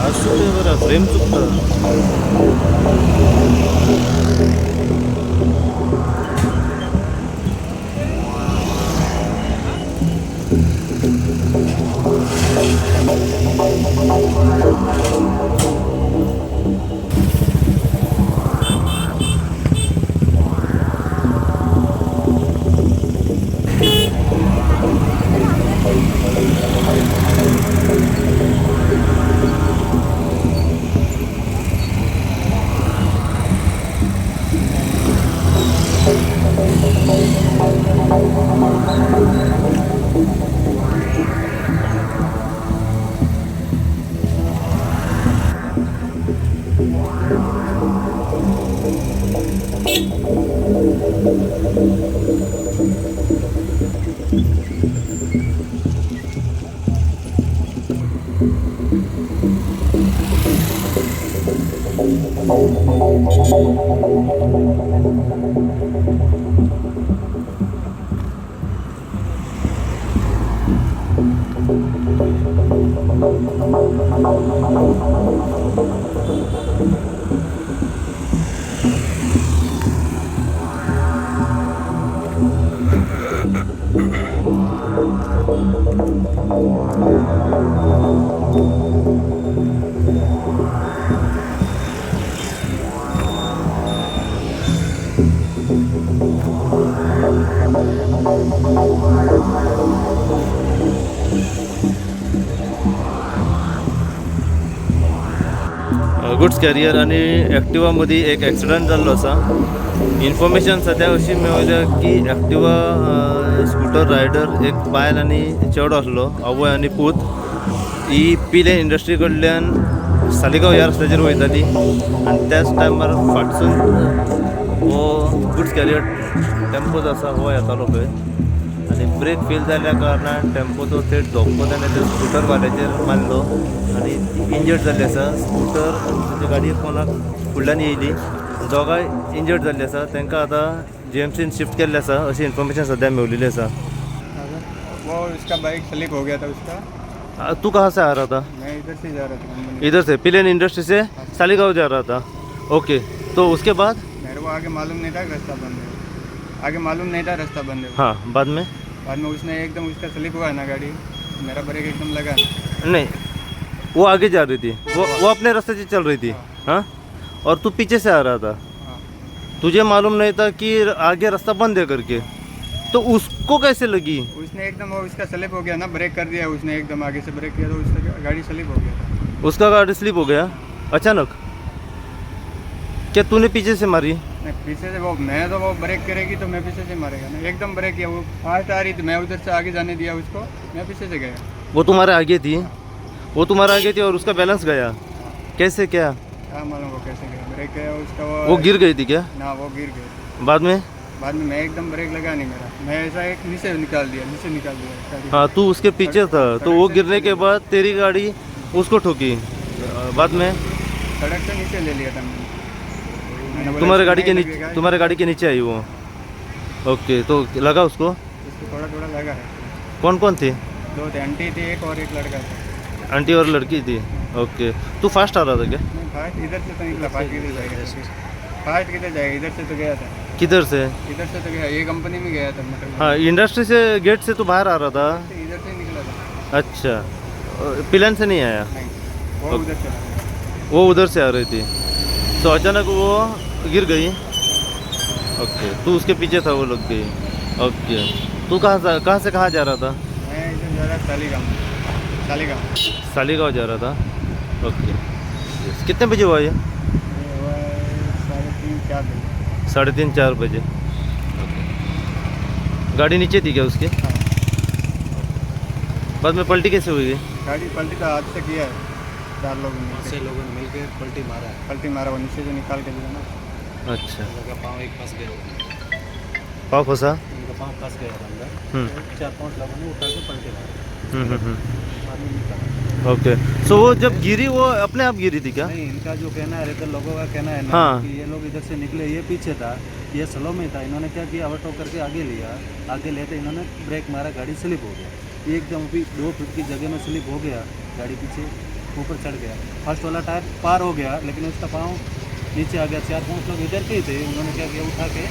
आसूं तें बरें, फ्रेम चुकता. गुड्स कॅरियर आनी एक्टिवा मदीं एक एक्सिडंट जाल्लो आसा. इन्फॉर्मेशन सद्या अशी मेळ्ळ्या की एक्टिवा स्कुटर रायडर एक बायल आनी चेडो आसलो, आवय आनी पूत. ही पिले इंडस्ट्री कडल्यान सालिगांव ह्या रस्त्याचेर वयताली आनी त्याच टायमार फाटसून हो गुड्स कॅरियर टेम्पो जो आसा हो येतालो पळय आनी ब्रेक फेल जाल्ल्या कारणान टेम्पोचो थेट धपको ताणें त्या स्कुटरवाल्याचेर मारलो आनी इंजर्ड जाल्ली आसा. स्कुटर ताच्या गाडयेक कोणाक फुडल्यान येयली, दोगांय इंजर्ड जाल्ली आसा. तांकां आतां जीएमसीन शिफ्ट केल्लें आसा अशी इन्फॉर्मेशन सद्या मेवलेली आसा. वो उसका बाइक स्लिप हो गया था उसका. तू कहाँ से आ रहा था? मैं इधर से जा रहा था कंपनी. इधर से पिलेन इंडस्ट्री से सालीगांव जा रहा था. ओके, तो उसके बाद? मेरे को आगे मालूम नहीं था रास्ता बंद है. आगे मालूम नहीं था रास्ता बंद है. हाँ, बाद में? बाद में उसने एकदम उसका स्लिप हुआ ना गाड़ी, मेरा ब्रेक एकदम लगा. नहीं, वो आगे जा रही थी, वो अपने रास्ते से चल रही थी. हाँ, और तू पीछे से आ रहा था. हाँ. तुझे मालूम नहीं था कि आगे रास्ता बंद है करके, तो उसको कैसे लगी? उसने एकदम वो उसका स्लिप हो गया ना, ब्रेक कर दिया उसने एकदम आगे से ब्रेक किया तो उसका गाड़ी स्लिप हो गया था. उसका गाड़ी स्लिप हो गया अचानक? क्या तूने पीछे से मारी? नहीं, पीछे से वो मैं तो वो ब्रेक करेगी तो मैं पीछे से मारेगा ना. एकदम ब्रेक किया, वो फास्ट आ रही थी, मैं उधर से आगे जाने दिया उसको, मैं पीछे से गया. वो तुम्हारे आगे थी? वो तुम्हारे आगे थी और उसका बैलेंस गया कैसे? क्या क्या मालूम वो कैसे गया, ब्रेक गया उसका. वो गिर गई थी क्या? ना, वो गिर गई. बाद में? बाद में मैं एकदम ब्रेक लगा नहीं मेरा, मैं ऐसा एक नीचे निकाल दिया, नीचे निकाल दिया गाड़ी. हाँ, तू उसके पीछे था तो वो गिरने के बाद तेरी गाड़ी उसको ठोकी बाद में? सड़क से नीचे ले लिया था मैंने. मैंने बोला तुम्हारे इसको गाड़ी के नहीं नीचे? लगेगा. तुम्हारे गाड़ी के नीचे आई वो. ओके, तो लगा उसको? उसको थोड़ा थोड़ा लगा है. कौन कौन थी? दो थे, आंटी थी एक और एक लड़का था. आंटी और लड़की थी. ओके, तू फास्ट आ रहा था क्या? नहीं, फास्ट इधर से तो निकला, फास्ट किधर जाएगा? फास्ट किधर जाएगा? इधर से तो गया था. किधर से? इधर से तो गया, ये कंपनी में गया था मतलब. हाँ, इंडस्ट्री से गेट से तू बाहर आ रहा था? इधर से निकला था. अच्छा, पिलन से नहीं आया? नहीं, वो उधर चला गया. वो उधर से आ रही थी तो अचानक वो गिर गई. ओके, तू उसके पीछे था, वो लग गई. ओके, तू कहाँ से कहाँ जा रहा था? मैं इधर जा रहा सालीगांव, सालीगांव. सालीगांव जा रहा था. Okay, S. कितने बजे हुआ ये? ये हुआ है 3:30-4 बजे. 3:30-4 बजे. ओके. गाड़ी नीचे थी क्या उसके? हाँ। बाद में पलटी कैसे हुई? गाड़ी पलटी तो हाथ से किया है, चार लोग से लोगों ने मिलकर पलटी मारा है। पलटी मारा, वो नीचे से निकाल के दिया ना। अच्छा। उनका पाँव एक फंस गया होगा। पाव फंसा? उनका पाँव फंस गया था अंदर। 4-5 लोगों ने उठा के पलटी मारी। हम्म हम्म, हम्म। आदमी निकाला। ओके, सो वो जब गिरी वो अपने आप गिरी थी क्या? नहीं, इनका जो कहना है, इधर लोगों का कहना है ना, हाँ। कि ये लोग इधर से निकले, ये पीछे था, ये स्लो में था। इन्होंने क्या किया, ओवरटेक करके आगे लिया, आगे लेते इन्होंने ब्रेक मारा, गाड़ी स्लिप हो गया एकदम। अभी 2 फीट की जगह में स्लिप हो गया, गाड़ी पीछे ऊपर चढ़ गया। फर्स्ट वाला टायर पार हो गया, लेकिन उसका पाँव नीचे आ गया। 4-5 लोग इधर के ही थे, उन्होंने क्या किया, उठा के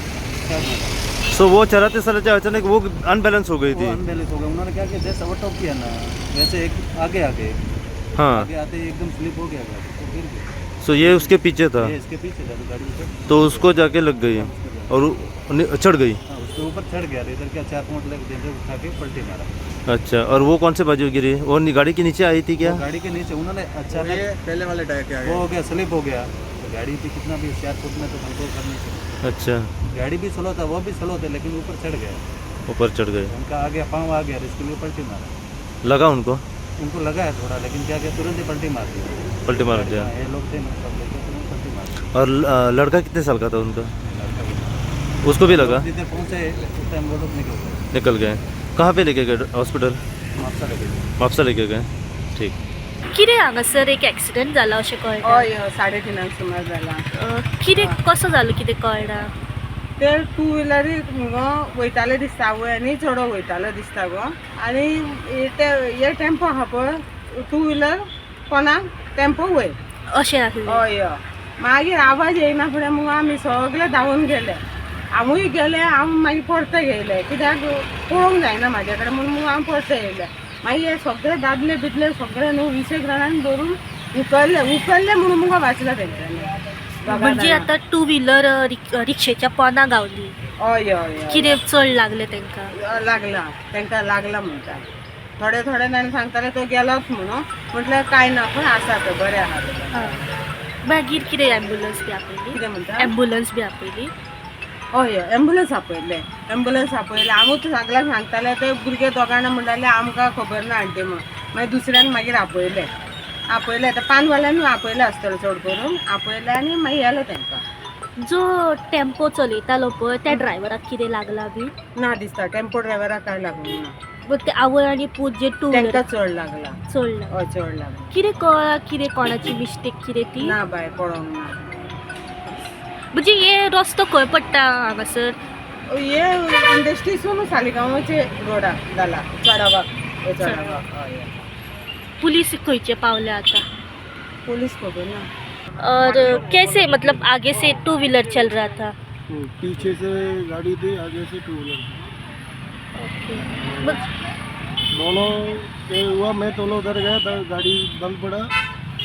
साइड में डाला। सो वो चलाते चलाते अचानक वो अनबैलेंस हो गई वो थी। अनबैलेंस हो गया। उन्होंने क्या किया, जैसे ओवरटेक किया ना, वैसे एक आगे आगे हाँ। आगे आते ही एकदम स्लिप हो गया गाड़ी, तो गिर गई। सो ये उसके पीछे था? ये इसके पीछे था, तो गाड़ी ऊपर। तो उसको जाके लग गई उसको जा- और चढ़ गई। हाँ, उसके ऊपर चढ़ गया। इधर क्या 4-5 लोग थे, उठा के पलटी मारा। अच्छा, और वो कौन से बाजू गिरी? वो गाड़ी के नीचे आई थी क्या? वो गाड़ी के नीचे उन्होंने वो अचानक ये पहले वाले टायर के आगे वो हो गया, स्लिप हो गया। तो गाड़ी भी कितना भी 4 फुट में तो कंट्रोल करनी चाहिए। अच्छा। गाड़ी भी स्लो था, वो भी स्लो थे, लेकिन ऊपर चढ़ गया। ऊपर चढ़ गई। उनका आ गया पाँव आ गया, इसके लिए पलटी मारा। लगा उनको? उनको लगा है थोड़ा, लेकिन क्या किया, तुरंत ही पलटी मार दिया। पलटी मार दिया। हाँ, ये लोग थे ना, सब लेके तुरंत पलटी मार दिया। और लड़का कितने साल का था उनका? लड़का भी। उसको भी लगा? जिधर पहुँचे उस टाइम वो लोग निकल गए। निकल गए। कहाँ पे लेके गए? हॉस्पिटल? म्हापसा लेके गए। म्हापसा लेके गए, ठीक। कितें हांगासर एक एक्सिडंट जाला अशें कळटा? हय हय, 3:30 सुमार जाला। कितें कसो जालो कितें कळना? ते टू व्हिलरी मुगो वयताले दिसता आवय आनी चेडो वयतालो दिसता गो, आनी हे ते हे टेम्पो आहा पळय, टू व्हिलर कोणाक टेम्पो वयर। अशें आसलें? हय हय, मागीर आवाज येयना फुडें मुगो आमी सगळे धांवून गेले, आमूय गेले। हांव मागीर परते येयले, कित्याक पळोवंक जायना म्हाजे कडेन म्हणून मुगो हांव परते येयले। मागीर हे सगळे दादले बिदले सगळे न्हू 20 जाणांक धरून उखल्ले, उखल्ले म्हणून मुगो वाचला तेंच्यांनी। म्हणजे आतां टू व्हिलर रिक्षेच्या पोंदा गावली? हय हय हय। कितें चड लागलें तांकां? लागला तांकां, लागला म्हणटा। थोडे थोडे जाण सांगताले तो गेलोच म्हणून, म्हटल्यार कांय ना, खंय आसा तो, बरें आहा तो। आं. मागीर कितें एम्बुलन्स बी आपयली? कितें म्हणटा? एम्बुलन्स बी आपयली? हय हय, एम्बुलन्स आपयले, एम्बुलन्स आपयले। आमूच सगळ्यांक सांगताले, ते भुरगे दोगांना म्हणटाले आमकां खबर ना आंटी म्हण। मागीर दुसऱ्यान मागीर आपयले, आपयले आतां पानवाल्यांनी आपयले आसतले चड करून, आपयले आनी मागीर येले तांकां। जो टेम्पो चलयतालो पळय त्या ड्रायव्हराक कितें लागलां बी? ना दिसता, टेम्पो ड्रायव्हराक कांय लागूंक ना। बट ते आवय आनी पूत जे टू व्हिलर तांकां चड लागला। चड लागलां? हय, चड लागला। कितें कळ्ळां कितें कोणाची मिस्टेक कितें ती? ना बाय, पळोवंक ना। म्हणजे हे रस्तो खंय पडटा हांगासर? हे इंडस्ट्रीसून सालिगांवाचे रोडाक जाला, चडावाक, हे चडावाक, हय हय। पुलीस खंयचे पावले आतां? पुलीस खबर ना। और कैसे, मतलब आगे से टू व्हीलर चल रहा था? पीछे से गाड़ी थी, आगे से टू व्हीलर। ओके। दोनों के हुआ, मैं दोनों उधर गया था, गाड़ी बंद पड़ा,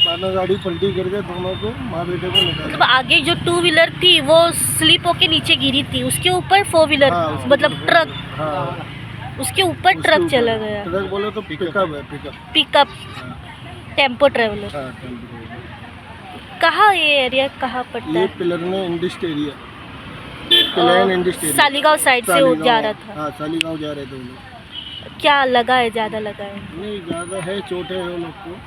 बाद में गाड़ी पलटी करके दोनों को, माँ बेटे को निकाला। मतलब आगे जो टू व्हीलर थी वो स्लिप होके नीचे गिरी थी, उसके ऊपर फोर व्हीलर? हाँ, उसके मतलब ऊपर। ट्रक? हाँ। उसके ऊपर उसके ट्रक ऊपर। चला गया? ट्रक बोले तो पिकअप है, पिकअप। पिकअप। हाँ। Tempo traveller? हाँ, टेम्पो ड्राइवर। कहाँ ये एरिया कहाँ पड़ता ये है? Pilerne industrial area, Pilerne industrial area. Saligao side से वो जा रहा था? हाँ, सालीगांव जा रहे थे वो लोग। क्या लगा है, ज़्यादा लगा है? नहीं, ज़्यादा है, चोट है वो लोग को।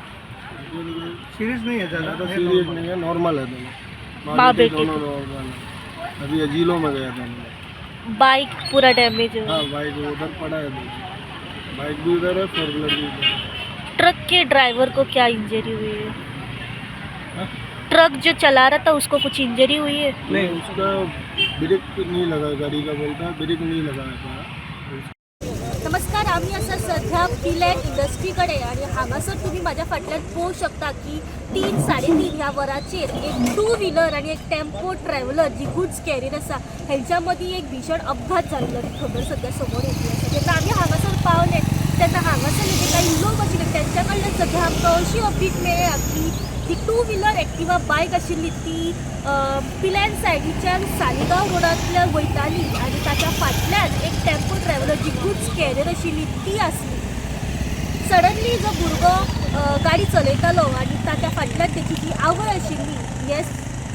सीरियस नहीं है ज़्यादा ज़्यादा। सीरियस नहीं है, नॉर्मल है दोनों। माँ बेटे दोनों नॉर्मल है। अभी अजीलो में गया था हम। बाइक पूरा डैमेज हो? हाँ, बाइक उधर पड़ा है दोनों। बाइक भी उधर है, फोर व्हीलर भी उधर है। ट्रक के ड्राइवर को क्या इंजरी हुई है? हाँ? ट्रक जो चला रहा था उसको कुछ इंजरी हुई है? नहीं, उसका ब्रेक नहीं लगा गाड़ी का, बोलता है ब्रेक नहीं लगा था। नमस्कार, आमी आसा सध्या पिलॅन इंडस्ट्री कडेन आनी हांगासर तुमी म्हाज्या फाटल्यान पळोवंक शकता की 3-3:30 ह्या वराचेर एक टू व्हिलर आनी एक टेम्पो ट्रॅव्हलर जी गुड्स कॅरियर आसा हेंच्या मदीं एक भीशण अपघात जाल्लो खबर सध्या समोर येतली आसा। जेन्ना आमी हांगासर पावले तेन्ना हांगासर जे काही लोक आशिल्ले तेंच्या कडल्यान सध्या आमकां अशी अपडेट मेळ्ळ्या की ती टू व्हिलर एक्टिवा बायक आशिल्ली ती पिलॅन सायडीच्यान सालिगांव रोडांतल्यान वयताली आनी ताच्या फाटल्यान एक टेम्पो ट्रॅव्हलर जी गुड्स कॅरियर आशिल्ली ती आसली। सडनली जो भुरगो गाडी चलयतालो आनी ताच्या फाटल्यान तेची जी आवय आशिल्ली हे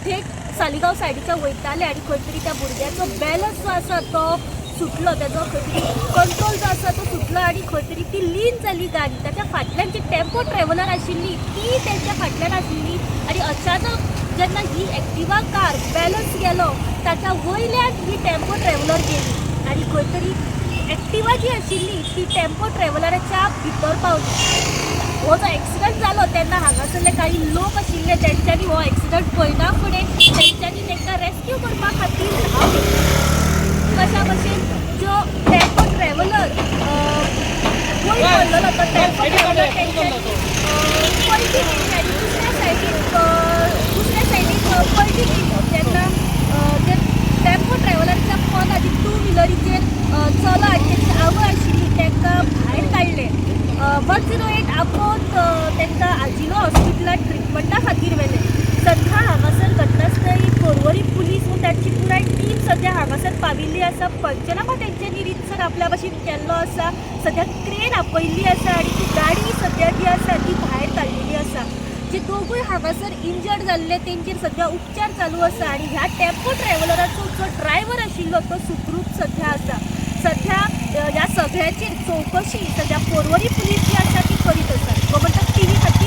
थेट सालिगांव सायडीच्यान वयताले आनी खंय तरी त्या भुरग्याचो बॅलन्स जो आसा तो सुटलो, तेजो खंय तरी कंट्रोल जो आसा तो सुटलो आनी खंय तरी ती लीन जाली गाडी. ताच्या फाटल्यान जी टेम्पो ट्रॅव्हलर आशिल्ली ती तेंच्या फाटल्यान आशिल्ली आनी अचानक जेन्ना ही एक्टिवा कार बॅलन्स गेलो ताच्या वयल्यान ही टेम्पो ट्रॅव्हलर गेली आनी खंय तरी एक्टिवा जी आशिल्ली ती टेम्पो ट्रॅव्हलराच्या भितर पावली. हो जो एक्सिडंट जालो तेन्ना हांगासरले काही लोक आशिल्ले तेंच्यांनी हो एक्सिडंट पळयना फुडें तेंच्यांनी तांकां रेस्क्यू करपा खातीर धांव घेतली. कशा भशेन जो टेम्पो ट्रॅव्हलर वयर पडलेलो तो टेम्पो ट्रॅव्हलर तेंच्यांनी पलटी केली आनी दुसऱ्या सायडीक पलटी केली. तेन्ना ते टेम्पो ट्रॅव्हलरच्या पोंदा जी टू व्हिलरीचेर चलो आनी तेंची आवय आशिल्ली तांकां भायर काडले. 108 आपोवन तांकां आजिनो हॉस्पिटलांत ट्रिटमेंटा खातीर व्हेले. सध्या हांगासर घटनास्थळी पोरवरी पुलीस म्हूण तांची पुराय टीम सध्या हांगासर पाविल्ली आसा. पंचनामा तेंच्यांनी रितसर आपल्या भाशेन केल्लो आसा. सध्या क्रेन आपयल्ली आसा आनी ती गाडी सध्या जी आसा ती भायर काडलेली आसा. जे दोगूय हांगासर इंजर्ड जाल्ले तेंचेर सध्या उपचार चालू आसा आनी ह्या टेम्पो ट्रॅव्हलराचो जो ड्रायव्हर आशिल्लो तो सुखरूप सध्या आसा. सध्या ह्या सगळ्याचेर चवकशी सध्या पोरवरी पुलीस जी आसा ती करीत आसा. गोमंतक टीव्ही खातीर.